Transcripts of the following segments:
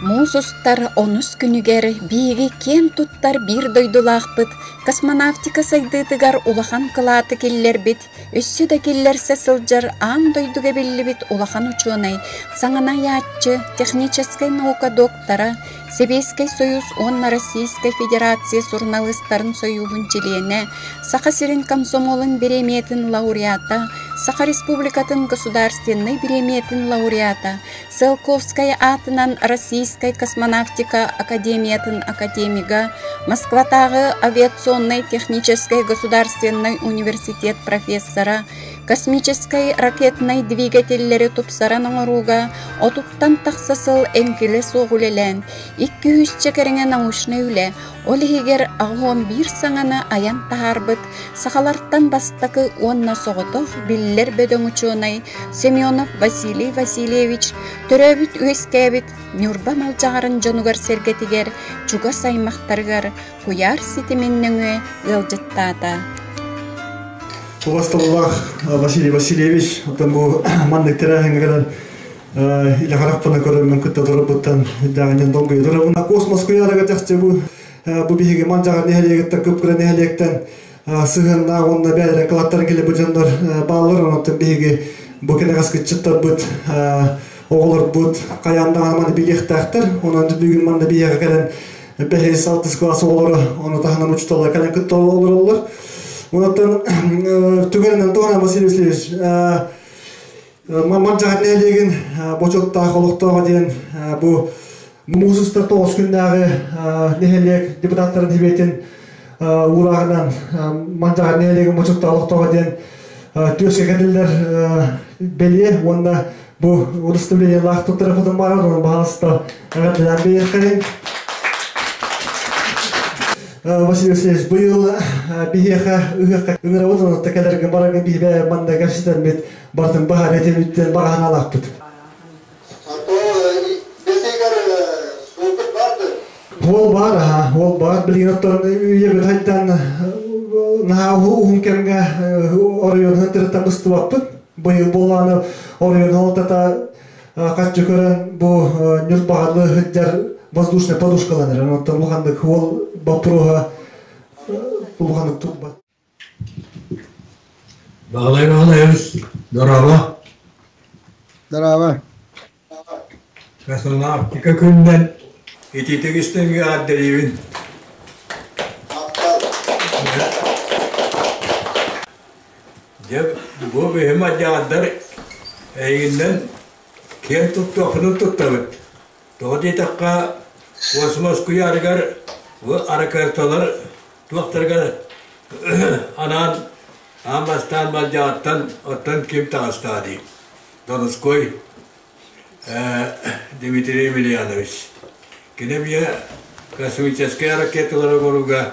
Муус устар онус күнүгэр биһиги киэн туттар биир дойдулаахпыт космонавтика сайдыытыгар улахан кылааты киллэрбит, өссө да киллэрсэ сылдьар аан дойдуга биллибит улахан учуонай, саҥаны айааччы, техническэй наука доктора, Сэбиэскэй Союз уонна Российскай Федерация суруналыыстарын сойууһун чилиэнэ, Саха сирин комсомолун бириэмийэтин лауреата, Саха Республикатын государственнай бириэмийэтин лауреата, Циолковскай аатынан Российскай космонавтика академиятын академига, Москватааҕы авиационнай техническэй государственнай университет профессора, космическай ракетнай двигателлэри тупсаран оҥорууга отуттан тахса сыл эҥкилэ суох үлэлээн, 200-чэ кэриҥэ научнай үлэ, ол иһигэр 81 саҥаны айан таһаарбыт сахалартан бастакы уонна соҕотох биллэр бөдөҥ учуонай Семенов Василий Васильевич төрөөбүт-үөскээбит Ньурба Малдьаҕарын дьонугар-сэргэтигэр, чугас аймахтарыгар куйаар ситимин нөҥүө ыалдьыттаата. Убастабыллаах Василий Васильевич, оттон бу маннык тэрээһиҥҥэ кэлэн илэ харахпынан көрөммүн кытта турарбыттан даҕанньан долгуйа турабын. Космос куйаарыгар чахчы бу бу биһиги Малдьаҕар нэһилиэгиттэн Кыпкыра нэһилиэктэн сыһыаннаах уонна бэйэлэрин кылаттарын кэлбит дьоннор бааллар. Онон биһиги бу кэнэҕэс кыччыттарбыт оҕолорбут хайаан даҕаны маны билиэхтээхтэр. Онон бүгүн манна биһиэхэ кэлэн бэһис, алтыс кылаас оҕолоро ону таһынан учууталлар кэлэн кытта олороллор. Онон түгэнинэн туһанан Василий Васильевич Мамман нэһилиэгин бочуоттаах олохтооҕо диэн бу муус устар тоҕус күннээҕи нэһилиэк депутаттарын сэбиэтин уурааҕынан Мандьаҕар нэһилиэгин бочуоттаах олохтооҕо диэн түөскэ кэтиллэр бэлиэ уонна бу удостоверениелаах туттарыппытын баар онон баһаалыста эҕэрдэлээн биэриэххэриҥ. Василий Васильевич, быйыл биһиэхэ ыһыахха ыҥырабыт, онон кэлэргин бараргын биһи манна кэпсэтэрбит Бартын баһаар этимиттэн баҕаһаналаахпыт. Уол баар, аха, уол баар. Билигин оттон үйэбит хайдан наһаа уһун кэмҥэ оройуонун тырыттан быстыбаппыт. Быйыл буоллаҕына оройуон алтата хаччы көрөн бу Ньурбаҕалы сылдьар воздушная подушкаланар. Оттон улаханнык уол боппуруоһа улаханнык турбат. Баҕалай Баҕалайабыс, дорообо. Дорообо. Космонавтика күнүнэн итиитик истиҥҥэ эҕэрдэлиибин. Дьэ, бу биһим адьаҕардар эйигиннэн киэн туттуохпутун туттабыт. Тоҕо диэтэххэ, космос куйаарыгар бу аракыаталар туохтарыгар анаан аан бастаан Малдьаҕаттан оттон ким таҕыстаҕа дии Донской Дмитрий Емельянович. Кини эмиэ космическай ракеталары оҥорууга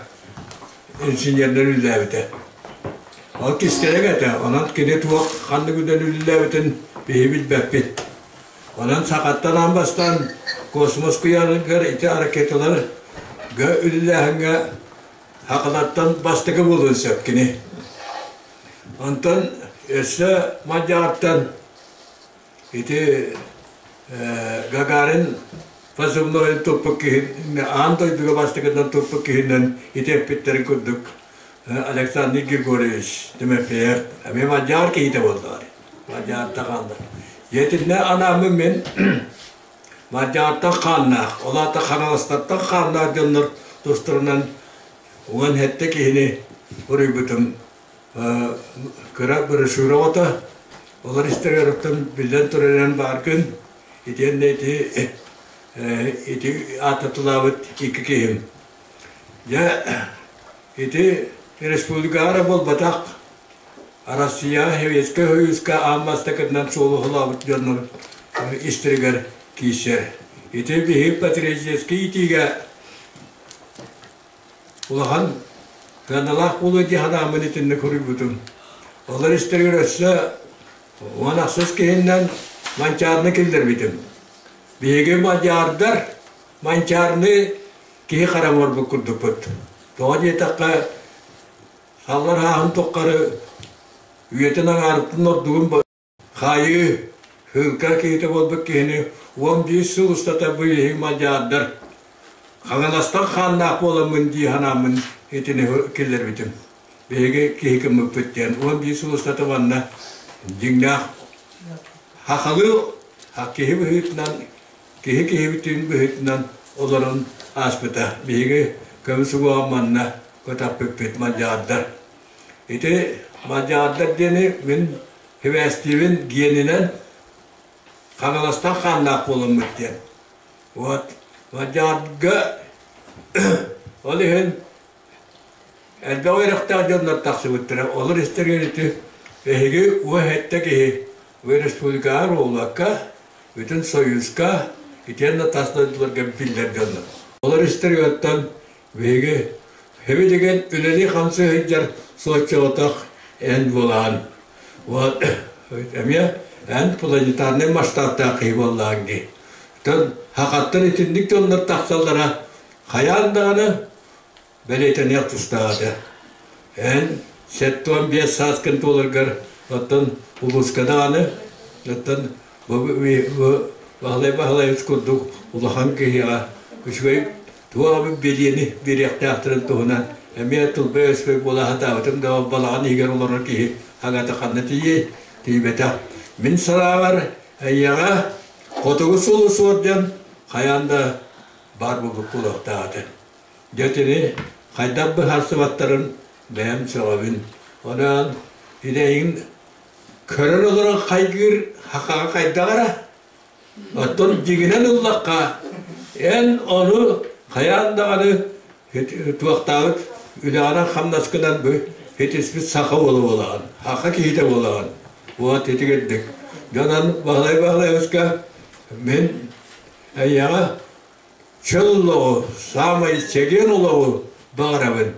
инженеринэн үлэлээбитэ. Ол кистэлэҥ этэ, онон кини туох ханнык үлэни үлэлээбитин биһи билбэппит. Онон сахаттан аан бастаан космос куйаарыгар ити ракеталарга үлэлээһиҥҥэ сахалартан бастакы буолуон сөп кини. Онтон өссө Мадьаартан ити Гагарин позывнойун туппут киһи аан дойдуга бастакынан туппут киһинэн ити эппиттэрин курдук Александр Григорьевич Тимофеев эмиэ мадьаар киһитэ буоллаҕа. Мадьаартан хаалла. Итиннэ анааммын мин Мадьаартан хааннаах, ол аата Хаҥаластартан хааннаах дьоннор тустарынан 17 киһини уруйбутум. Кыра брошюра оҕото, олор истэригэр оттон биллэн турарынан бааргын, итиэннэ ити ити ааттатылаабыт икки киһим. Дьэ, ити республикаҕа эрэ буолбатах, Арассыыйаҕа Советскай Союзка аан бастакытынан суолуһулаабыт дьоннор истэригэр киирсэр. Ити биһиги патриотическай иитиигэ улахан сыаналаах буолуо дии санааммын итинник суруйбутум. Олор истэригэр өссө 16 киһиннэн Манчаарыны киллэрбитим. Биһиги мадьаардар Манчаарыны киһи хара оҥорбут курдукпут. Тоҕо диэтэххэ, саллар ааһын туххары үйэтин аҥаарыттан ордугун хаайыы. Һыылка киһитэ буолбут киһини 11 сыл устата бу иһин мадьаардар Хаҥаластан хааннаах буоламмын дии санааммын итини киллэрбитим. Биһиги киһи гыммыппыт диэн 11 сыл устата манна дьиҥнээх хахалыы киһи быһыытынан киһи киһибитин быһыытынан олорон ааспыта. Биһиги көмүс уҥуоҕун манна көтөхпүппүт мадьаардар. Ити мадьаардар диэни мин сибээстиибин гиэнинэн Хаҥаластан хааннаах буоламмыт диэн. Вот мадьаарга ол иһин элбэх үөрэхтээх дьоннор тахсыбыттара. Олор истэригэр ити эһиги уо сэттэ киһи республикаҕа буолбакка, бүтүн Союзка итиэннэ тас дойдуларга биллэр дьоннор. Олор истэригэр биһиги хэби деген үлэлии-хамсыы сылдьар соччоҕотох эн буолаҕын. Вот эмиэ эн планетарнай масштабтаах киһи буоллаҕыҥ дии. Оттон хахаттан итинник дьоннор тахсаллара хайаан даҕаны бэлиэтэниэх тустаах этэ. Эн 75 сааскын туоларгар оттон улууска даҕаны оттон бу Баһылай Баһылайбыт курдук улахан киһиэхэ үчүгэй туох эмит бэлиэни биэриэхтээхтэрин туһунан эмиэ тылбай-өспөй буола сатаабытым да балаҕан иһигэр олорор киһи хаҥата ханна тиийиэй тиийбэтэх. Мин санаабар эйиэхэ Хотугу сулус орден хайаан да баар буолбут буолуохтаах этэ. Дьэ итини хайдах быһаарсыбаттарын бэйэм сөҕөбүн. Онон идэйин көрөн олорон хайгыыр хахаҕа хайдах эрэ. Оттон дьиҥинэн ыллахха, эн ону хайаан даҕаны туохтаабыт үлэҕинэн-хамнаскынан бу итиспит саха уола буолаҕын, саха киһитэ буолаҕын. Вот итигирдик. Дьонон Баһылай Баһылайабыска мин эйиэхэ чөл олоҕу, саамай чэгиэн олоҕу баҕарабын.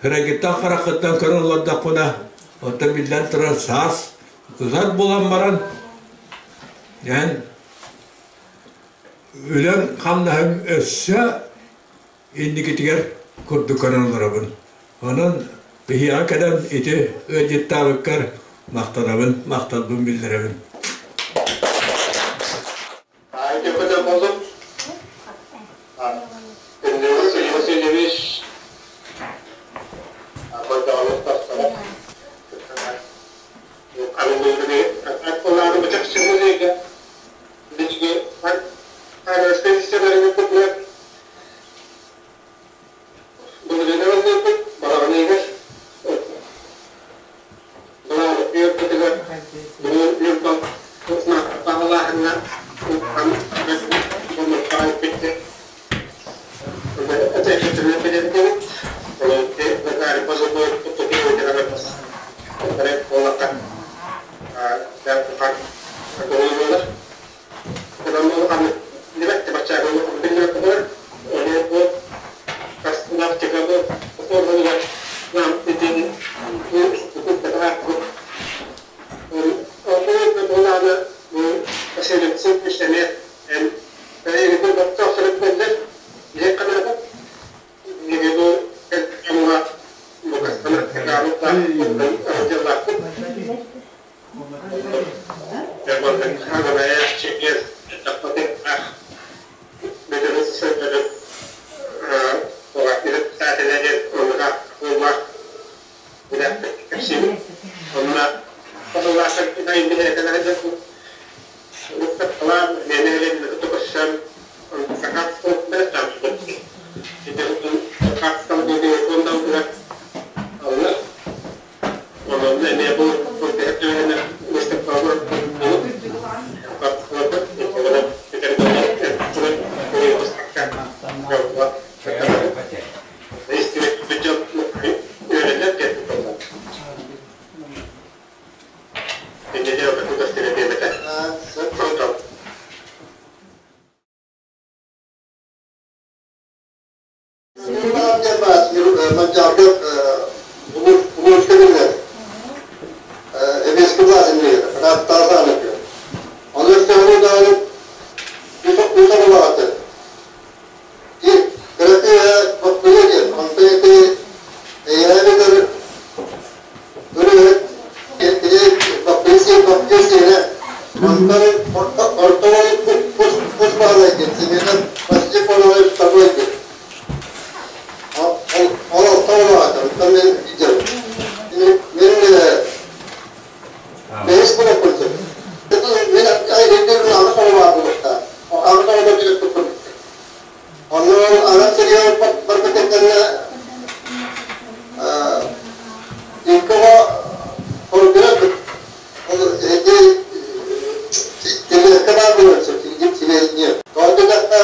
Кырагыттан хараххыттан көрөн олордохпуна, оттон биллэн турар саас ылар буолан баран, эн үлэҥ хамнаһыҥ өссө инникитигэр курдук көрөн олоробун. Онон биһиэхэ кэлэн ити ыалдьыттаабыккар махтанабын, махталбын биллэрэбин. Васильевич Баһылай диэн, Семенов Василий Павлович второй диэн. Ол алта оҕолоох, оттон мин илдьэбин. Мин бэһис буолуохпун сөп. Мин өйдүүрбүн аҕыс оҕолоох буолуохтаах. Аҕыс оҕолор түбэспиппин. Онно анал сиригэр барбытым кэннэ икки оҕо хоруйдара ол эти тилиэккэ баар буолуон сөп сибиэһинньиэ. Тоҕо диэтэххэ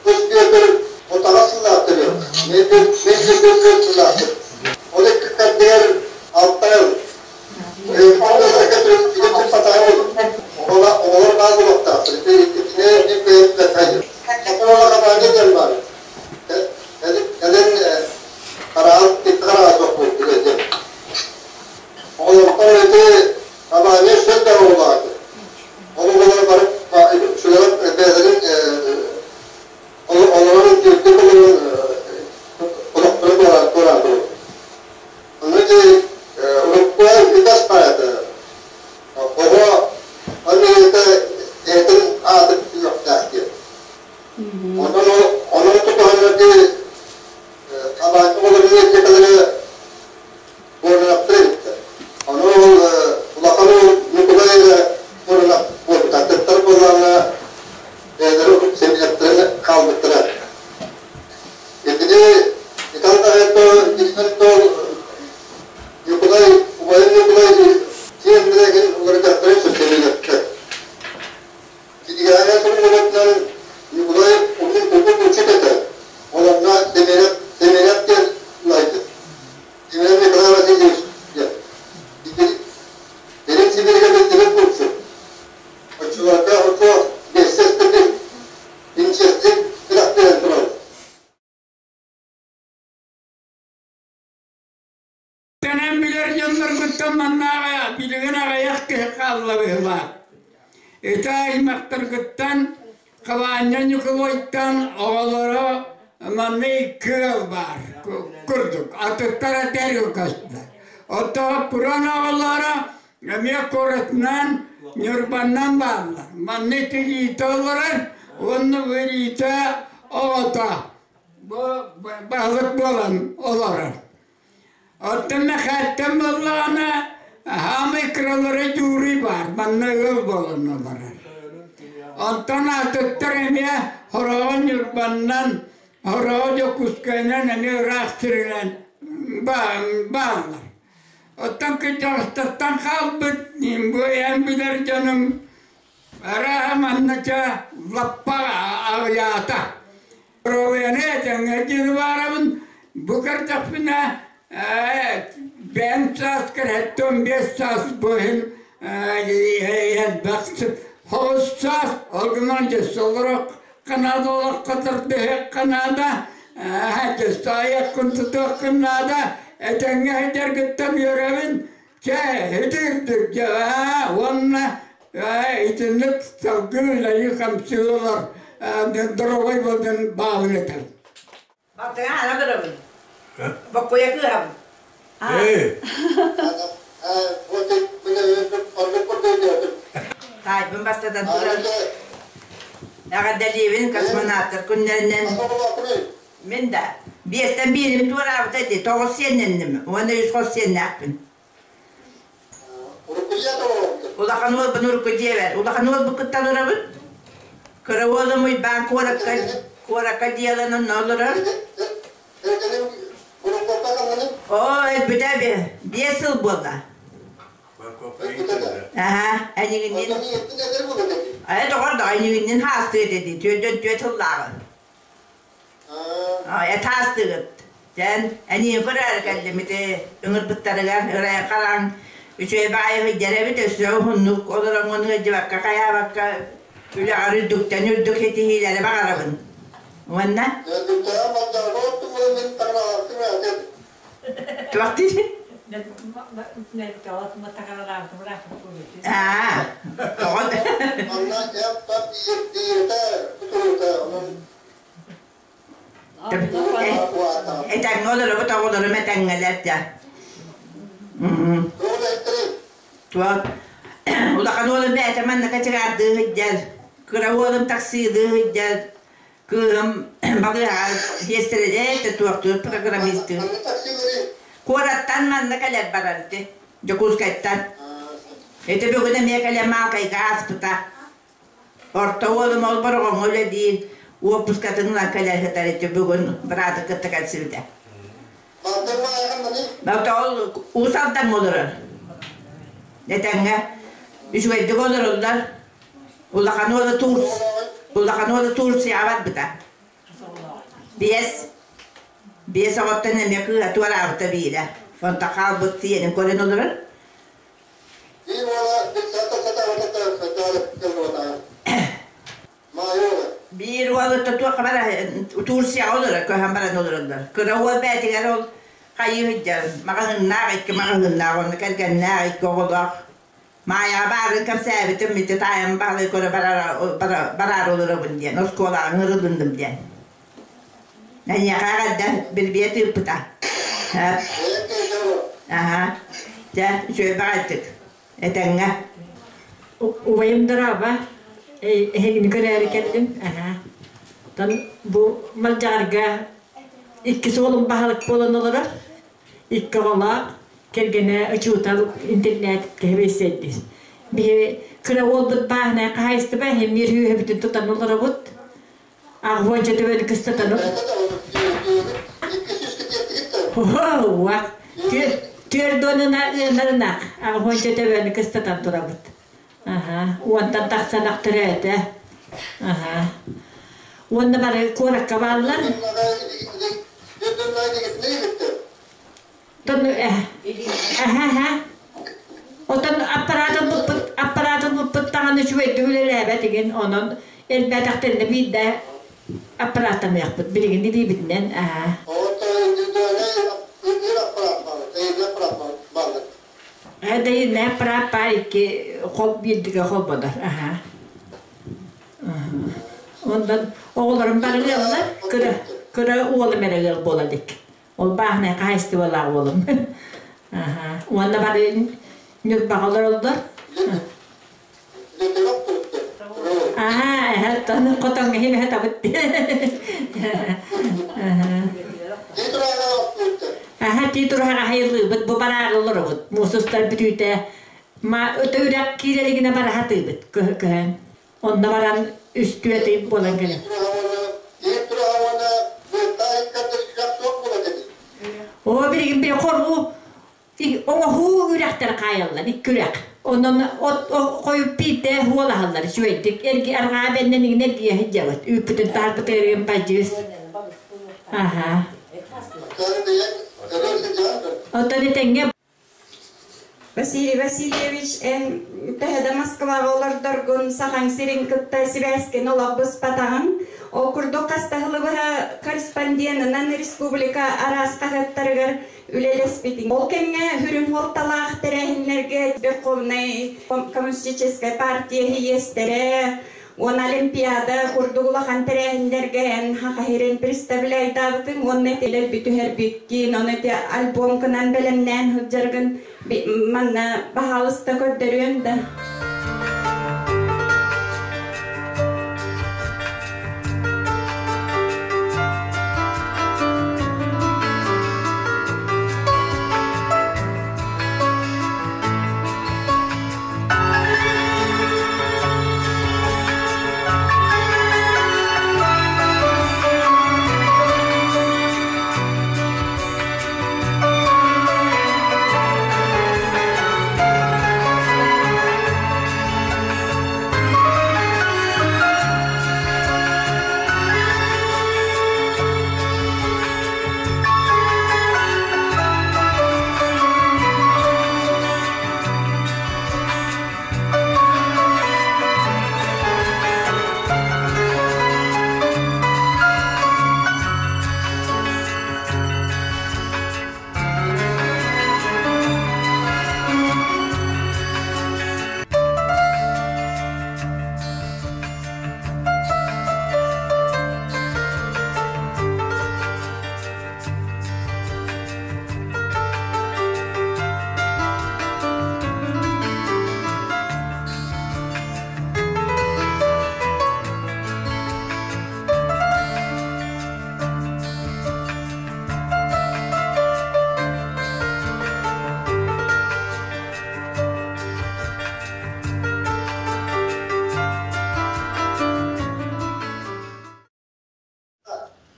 тус Бүөтүр отаҕас сыллаах төрүөх. Мен Бүөтүр түөрт сыллаахпын. Ол икки кэрдигэр алта ыл. Оҕолор баар буолуохтаахтар. Итини биир Оҕолор диэн баар. Кэлин хараал икки хараал суох буолбут диэн. Оҕолортон ити Абаанньа өссө да оҕолоох. Ол оҕолор бары үксүлэрэ бэйэлэрин олорон үрдүк олорон олохторун туораатылар. Ону ити урукку үгэс баайата оҕо аны бэйэтин аатын үөхтээх диэн. Онон онон тутуһан ити абаанньа оҕолорун иэдьэкэлэрэ буолуохтар эбиттэр. Ону ол улахан уол Ньукулай эрэ буолунах буолбута. Атыттар буоллаҕына бэйэлэрэ сэминэттэрин хаалбыттара. Итини итан таһыйтол итинэн Ньукулай убайым Ньукулай сиэн билэгин уларытыахтарын сөп сэминэттэр. Кинигэҕэ суруйбутунан Ньукулай уһун курдук булчут этэ. Ол онно Тимирэп Тимирэп диэн улайбыт. Тимирэп Николай Васильевич диэн. Илин Сибииргэ биллибит булчут. Оччолорго оччо биэссэспитин инчэстик күрэхтэһэн турабыт. Тэнэн билэр дьонноргуттан маннааҕы билигин аҕыйах киһи хаалла быһыылаах. Ити аймахтаргыттан Халаанньа Ньукулайтан оҕолоро манна икки ыал баар курдук, атыттара тэрил көстө. Оттон Пуран оҕолоро эмиэ куоратынан Ньурбаннан бааллар. Манна ити Рита олорор уонна бу Рита оҕото бу баһылык буолан олорор. Оттон Мэхээттэн буоллаҕына, хаамай кыралара Дьууруй баар, манна ыал буолан олорор. Онтон атыттар эмиэ хороҕо Ньурбаннан, хороҕо Дьокуускайынан эмиэ ыраах сиринэн бааллар. Оттон кырдьаҕастартан хаалбыт бу эн билэр дьонум арааһа манна ча лаппа аҕыйаата. Доруобуйаны этэҥҥэ диэн баарабын. Бу көрдөхпүнэ, бэйэм сааскар 75 саас бу иһин элбэх хоҕус саас, ол гынан дьөссө олоруохха наада, олоххо тардыһыахха наада, дьөссө айаххын тутуоххун наада, этэҥҥэ сылдьаргыттан үөрэбин. Чэ, итирдик дьэ, уонна итинник салгыы үлэлии-хамсыы олор доруобай буолан баабын этэр. Балтыга ана барабын. Боккуйа кыыһабын. Таайбын бастатан туран эҕэрдэлиибин космонавтар күннэринэн. Мин да биэстэн биирим туораабыта ити тоҕус сиэннэнним уонна үс хос сиэннээхпин. Улахан уолбун урукку дьиэбэр улахан уолбун кытта олоробут. Кыра уолум Уйбаан куоракка куоракка дьиэлэн онно олорор. Оо, өлбүтэ биэс сыл буолла. Аха, эйигинниин Айа доҕор да эйигинниин хаастыы этэ дии, түөртөн түөрт сыллааҕы. Этаастыгыт. Дьэн, эниин көрөөрү кэллим ити ыҥырбыттарыгар ырайан хараҥ үчүгэй баҕайы сылдьар эбит өссө уһуннук олороҥҥун ыалдьыбакка хайаабакка үлэҕэр үрдүктэн үрдүк ситиһиилэри баҕарабын. Уонна туох диир? Аа, тоҕо Этэҥҥэ олоробут, оҕолорум этэҥҥэлэр дьэ. Туох улахан уолум бэйэтэ манна качыгаардыы сылдьар. Кыра уолум таксыылыы сылдьар, кыыһым балыыһаҕа сиэстэрэлээ туохтуур программистыыр. Куораттан манна кэлэр барар ити, Дьокуускайтан. Ити бүгүн эмиэ кэлэн Маалкайга ааспыта. Орто уолум ол Бороҕоҥҥо үлэлиир, уоппускатын ылан кэлэ сытар ити бүгүн бырааты кытта кэлсибитэ. Балта ол Уус Алдаҥҥа олорор. Этэҥҥэ үчүгэйдик олороллор. Улахан уола Турс, улахан уола Турцияҕа барбыта. Биэс оҕоттон эмиэ кыыһа туораабыта биирэ. Онто хаалбыт тиийэнин көрөн олорор. Биир уол туохха бара Турцияҕа олорор, көһөн баран олороллор. Кыра уол бэйэтигэр ол хайыы сылдьар, маҕаһыыннаах, икки маҕаһыыннаах, онно кэргэннээх, икки оҕолоох. Маайаҕа баарын кэпсээбитим, ити таайым баһылай көрө бараары олоробун диэн, оскуолаҕа ыҥырылынным диэн. Эйиэхэ эҕэрдэ билбиэ тыыппыта. Аха. Дьэ, үчүгэй баҕайытык. Этэҥҥэ. Убайым дорообо. Эһигини көрөөрү кэллим. Аха. Тон бу Малдьаҕарга иккис уолум баһылык буолан олорор. Икки оҕолоох, кэргэнэ учуутал интернет кэһэбэйсэйдир. Биһи кыра уолбут бааһынай хаһаайыстыба иһин үһүбүтүн тутан олоробут. Аҕуонча төбөнү кыстатанып. Уа, түөрдуонuna ыанарынах аҕуонча төбөнү кыстатан турабыт. Аха, уонтан тахсан ахтырыата. Аха. Уонна бары куоракка бааллар. Тон аха Отон аппараатын буппут аппараатын буппут таҥаны үчүгэйдик үлэлээбэт игин онон элбээтэхтэринэ биирдэ аппарааттаныахпыт билигин илиибитинэн аа Дэйинэ аппараат баар икки хол биирдигэ холбонор аха Онтон оҕолорум бары ыаллар кыра кыра уолум эрэ ыал буола илик Ол бааһынай хаһаайыстыбалаах уолум. Уонна бары Ньурбаҕа олороллор. Аа, эһэ хотоҥҥо иһин эһэ табыт. Аха, тии тураһаҕа хайылыыбыт, бу бараары олоробут. Муус устар бүтүүтэ ма өтө үрэх киирэригинэ бараһатыыбыт көһөн. Онно баран үстүө тый буолан кэлэн. Оо, билигин били хоруу оҥоһуу үрэхтэр хаайаллар, икки үрэх. Онон от хойут биирдэ хуолаһаллар үчүгэйдик. Эрги арҕаа бэннэн иҥин эргийэ сылдьабыт. Үүппүтүн таһарбыт эргин бадьыыс. Аха. Оттон этэҥҥэ Василий Васильевич, эн төһө да Москваҕа олордоргун Сахаҥ сирин кытта сибээскин олох быспатаҕыҥ. Ол курдук хас да сылы быһа корреспонденынан республика араас хаһыаттарыгар үлэлэспитиҥ. Ол кэмҥэ сүрүн суолталаах тэрээһиннэргэ Верховнай коммунистическай партия сийиэстэрэ, Уон Олимпиада курдук улахан тэрээһиннэргэ эн хахаһирин представляйдаабытыҥ уонна итилэр бүтүһэрбиккин, ону ити альбомкынан бэлэмнээн сылдьаргын манна баһаалыста көрдөрүөҥ да.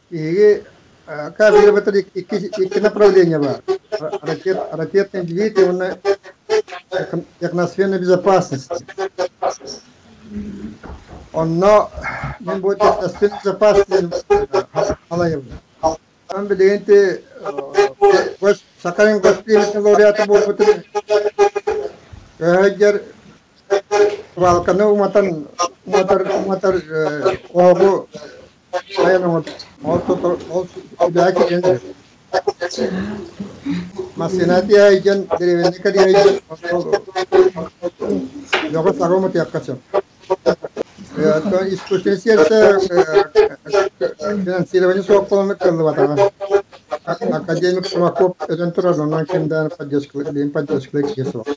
Биһиги кафедрабытыгар икки направление баар. Ракетный двигатель уонна техносферная безопасность. Онно мин бу техносферная безопасность халайыбын. Ан билигин ти Сахалин госпремиятын лауреаты буолбутун көһөйдер Валканы уматан уматар уматар оһоҕу айан ол ол үлэҕэ киирэн массыына тиэйдьэн деревеньэ кэлиэйдьэн бөҕү саҕа уматыахха сөп. Искусственный сердце финансирование суох буолан кыллыбатаҕа. Академик Шумаков өтөн турар, онон ким да поддержка киһи суох.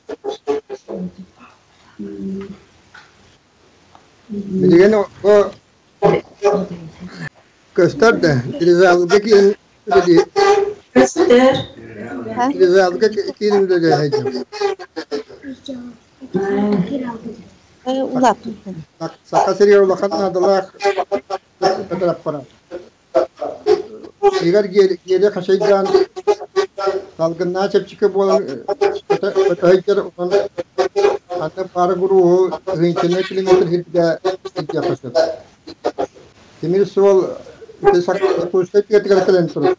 Билигин бу көстөр да, Дирижаблга киин үлэлии Көстөр. Дирижаблга киин үлэлии Улааппыт. Саха сиригэр улахан наадалаах аппарат. Игорь гиэлэ хачайдаан салгыннаа чэпчэки буолан өтөһөйдөр онон аны пара гурууһу тыһыынчанан километр сиргэ илдьиэххэ сөп. Тимир суол Якутскай тыатыгар кэлэн турар.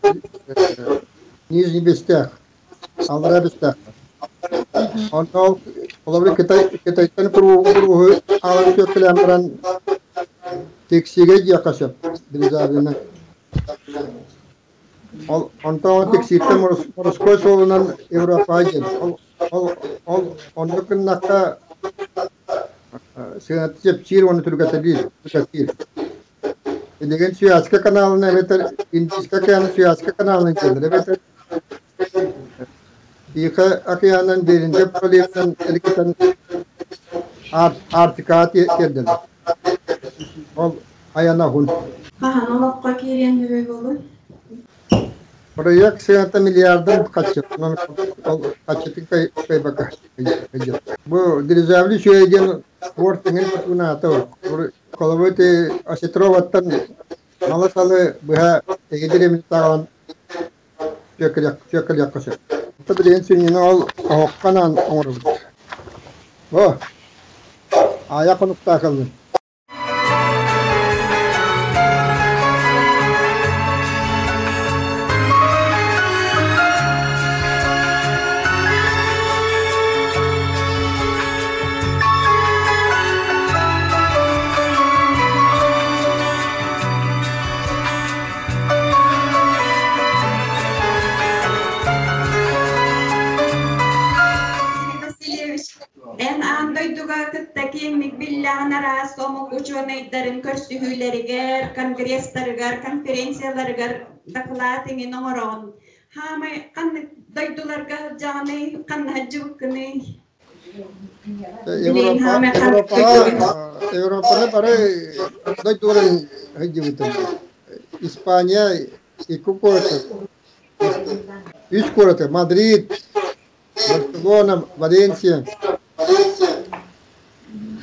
Нижний Бестях, Аллараа Бестях. Онно ол холобур Кытай Кытайтан курууһу аалан сүөккэлээн баран Тиксиигэ диэххэ сөп Бризавина. Ол онтон Тиксииттэн морской суолунан Европаҕа диэн. Ол ол ол оннук гыннахха сыаната чэпчиир уонна түргэтэлиир, түргэтиир. Билигин Связка каналын эбэтэр Индийскэй океаны Связка каналын дииллэр эбэтэр Тихо океанын Берингэ проливынан эргитэн Арктикаҕа тиэрдэллэр. Ол айана уһун. Хаһан олоххо киириэн үһү буолуй? Проект сыаната миллиардан хаччы, онон ол хаччытын кыайбакка Бу дирижабли үчүгэй диэн спорт эҥин тутуунаата. Холобур ити Осетроваттан малы-салы быһа эгидир таҕан сүөккэлиэххэ сөп. Билигин сүнньүнэ ол оһоххо анаан оҥоробут. О, аайа хонуктаах ыллым. Васильевич, эн аан дойдуга кытта киэҥник биллэҕин араас омук учуонайдарын көрсүһүүлэригэр, конгресстарыгар, конференцияларыгар дакылаат иҥин оҥороҕун. Хаамай ханнык дойдуларга сылдьаҕыный, ханна сылдьыбыккыный? Европаҕа Европаны бары дойдуларын сылдьыбытым. Испания икки куораты, үс куораты Мадрид, Барселона, Валенсия.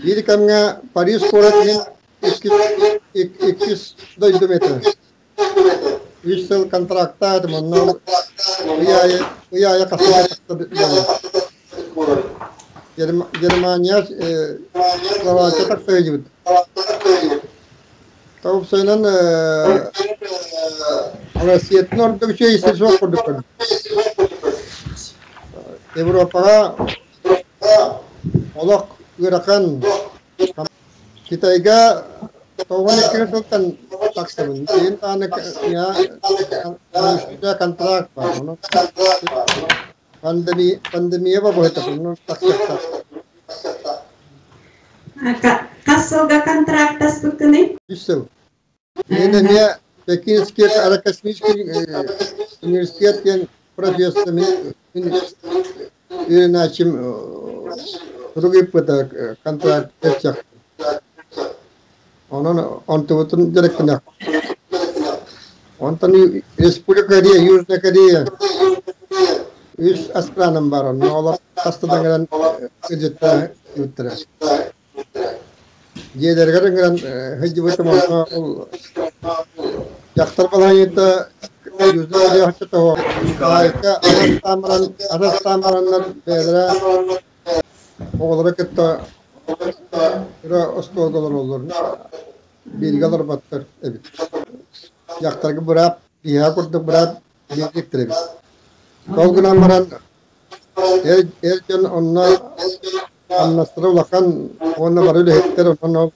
Биир кэмҥэ Париж куорат иһин иккис дойдум этэ. Үс сыл контрактаатым, онно ый аайы ый аайы хасыһа буолар. Германия Словакия тахса сылдьыбыт. Тоҕусайынан Россияттан ордук үчүгэй сир суох курдук көрдүм. Европаҕа олох ыарахан. Китайга 92 сылтан тахсабын. Билигин даҕаны научнай контракт баар. Онон пандемия бобуһута онон тахсыахтаах. Хас сылга контрактаспыккыный? Үс сыл. Мин эмиэ Пекинский аэрокосмический университет диэн профессор мин үөрэнээччим сурук ыыппыта контракт этсэх. Онон онтубутун дьарыктанах. Онтон Республика Корея, Южная Корея үс аспираным бар. Онно олор хастадан кэлэн ыдьытта ыыттара. Дьиэлэригэр ыҥыран сылдьыбытым онно ол Дьахтар балаһыйда юза Николаевка арастаан бараннар бэйэлэрэ оҕолоро кытта ыра остуолга олороллор, бииргэ олорботтор эбит. Дьахтарга быраап, биһиэхэ курдук быраап биэрбиттэр эбит. Ол гынан баран эр дьон онно хамнастара улахан уонна бары үлэһиттэр онон ол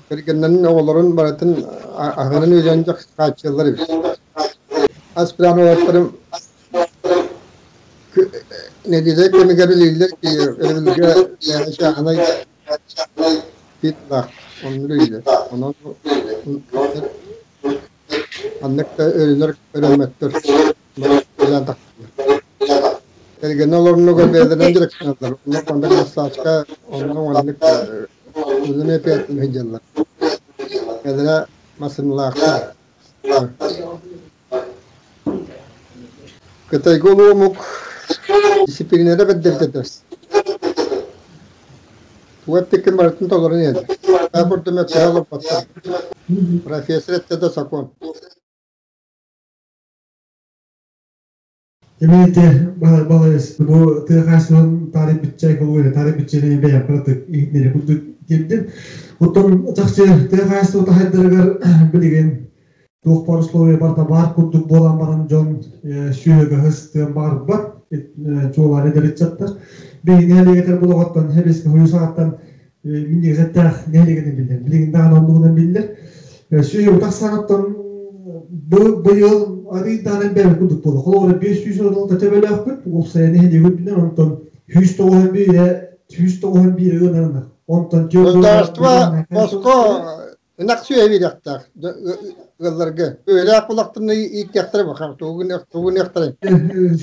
кэргэннэрин оҕолорун барытын аһынан үөрэн хааччыллар эбит. Аспирант уолаттарым нэдиэлэ кэмигэр үлэлииллэр өрөбүлгэ чааһынай фитлаах оннук үлэлииллэр. Онон Маннык да өрүнэр өрөммөттөр үлэлээн тахсаллар. Кэргэнэ олорунугар бэйэлэринэн дьарыктаналлар. Онно маннык массажка, онно маннык үлэни эпиэтин сылдьаллар. Бэйэлэрэ массыыналаахтар. Кытайга улуу омук дисциплинада бэрдэрдэтэр. Тугу эппиккин барытын толорон иһэллэр. Taa курдук мөккүһэ олорботтор. Профессор эттэ да сокуон. Эмиэ балайыс бу тыа хаһаайыстыбатын таарый биччэй кулугуйа таарый биччэни бэйэм кыратык иһитиннэри курдук тиэрдим. Оттон чахчы тыа хаһаайыстыбата хайдарыгар билигин туох баар условия барыта баар курдук буолан баран дьон сүөһүгэ тыан баҕарбат чуолаан эдэр ыччаттар. Биһиги нэһилиэгитэр булоҕоттон хэбиэскэ хойуу саҕаттан минньигэсэттээх нэһилиэгинэн биллэр. Билигин даҕаны оннугунан биллэр. Сүөһү тахсаҕыттан быйыл арыйдаанан бэйэбит курдук буолла. Холобура 516 төбөлөөхпүт, уопсайа нэһилиэк үрдүнэн, онтон 191 191 ыанарынах. Онтон Государство босхо ынах сүөһү биэриэхтээх ыалларга. Үөлээх булахтарына ииттиэхтэрэ баха тугун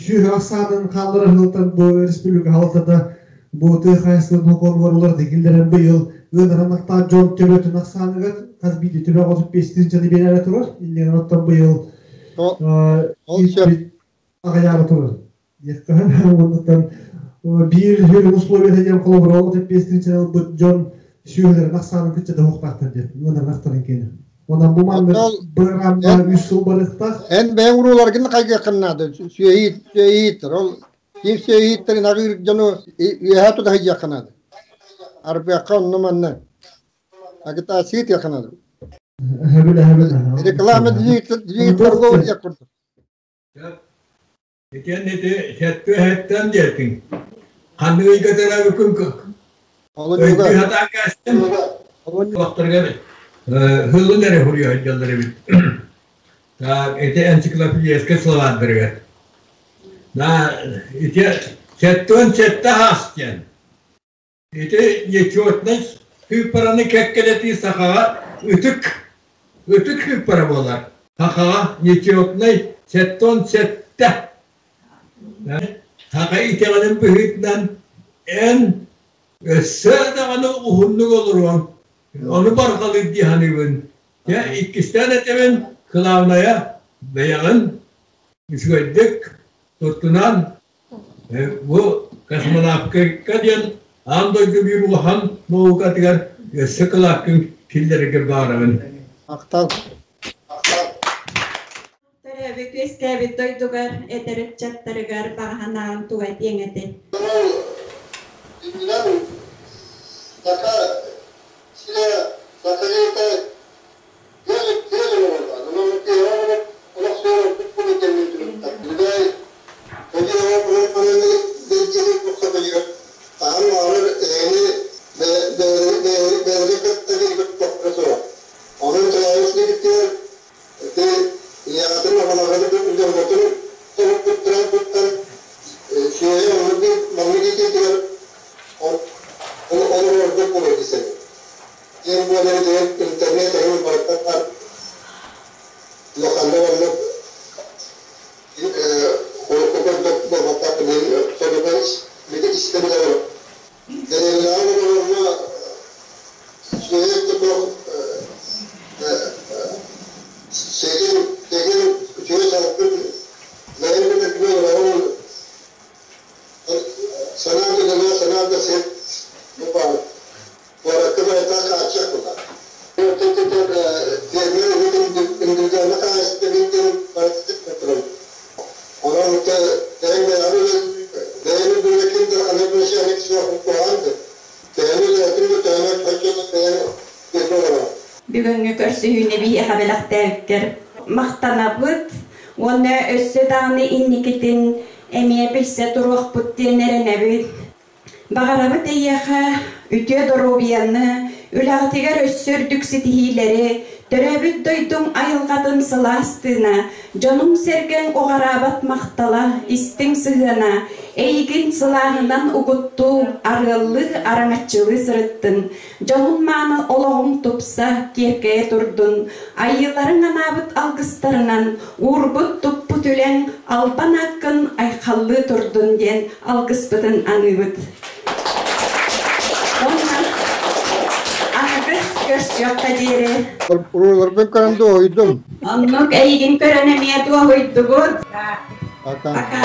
Сүөһү ахсаанын хаалларар сылтан бу республика халатата бу тыа хаһаайыстыбатын сокуонугар уларыта киллэрэн быйыл ыанаран дьон төбөтүн ахсааныгар хас биирдии төбө 35 тыһыынчаны биэрэрэ турар. Иннигэр оттон быйыл аҕыйаары турар. Оннуттан биир сүрүн условията диэн холобура 35 тыһыынчаны ылбыт дьон сүөһүлэрин ахсаанын кыччата уһуктаахтар диэн ыанарын ахтарын киэнэ. Онон бу маннык бырагыраамма үс сыл барыахтаах. Эн бэйэҥ урууларгын хайгыаххын наада. Сүөһү ол ким сүөһү аҕыыр дьону үөһэ тута сылдьыахха наада. Арбыахха онно манна. Агитация тиэххэ наада. Реклама торговля диэх курдук. Итиэннэ ити сэттэ диэтиҥ. Ханнык ыйга төрөөбүккүн өйдүү сатаан кээстим. Олохторугар хыллын эрэ хуруйа сылдьаллар эбит. Так, ити энциклопедическай словардарыгар. На ити 77 хас диэн. Ити нечетнай сыыппараны кэккэлэтии сахаҕа ытык, ытык сыыппара буолар. Сахаҕа нечетнай 77. Саха итэҕэлин быһыытынан эн өссө даҕаны уһуннук олоруоҥ. Ону барҕалыыр дии саныыбын. Дьэ, иккистээн этэбин, кылаабынайа бэйэҕин үчүгэйдик туттунан Бу космонавтика диэн аан дойду биир улахан наукатыгар өссө кылааккын киллэрэргэ баарабын. Махтал. Төрөөбүт үөскээбит дойдугар эдэр ыччаттарыгар баҕа санааҕын туга этиэҥ этэй? Иннинэн Саха сирэ Сахалета Диэн буолар диэн интернет эҥин барыта улаханнык оннук урукку курдук буолбатах билигин били истэн олорор дэриэбинэҕэ олорорго сүөһү туох сэгин тэгин үчүгэй салгын бэйэм билэрбин олоҕум санаа да санаа да сир бу баар Куоракка барыта хааччах буолар. Бүгүҥҥү көрсүһүүнү биһиэхэ бэлэхтээбиккэр махтанабыт уонна өссө даҕаны инникитин эмиэ билсэ туруохпут диэн эрэнэбит. Баҕарабыт эйиэхэ үтүө доруобуйаны, үлэҕитигэр өссө үрдүк ситиһиилэри, төрөөбүт дойдуҥ айылҕатын сылаас тыына, дьонуҥ-сэргэҥ уҕараабат махтала, истиҥ сыһыана, эйигин сылааһынан угуттуу, арыаллыы, араҥаччылыы сырыттын. Дьоһун-мааны олоҕуҥ тупса, киэркэйэ турдун, айыыларыҥ анаабыт алгыстарынан уурбут-туппут үлэҥ албан ааккын айхаллыы турдун диэн алгыспытын аныыбыт. Уонна аныгыс көрсүөххэ диэри. Урууларбын көрөн дуоһуйдум. Оннук эйигин көрөн эмиэ дуоһуйдубут. Пока. Пока.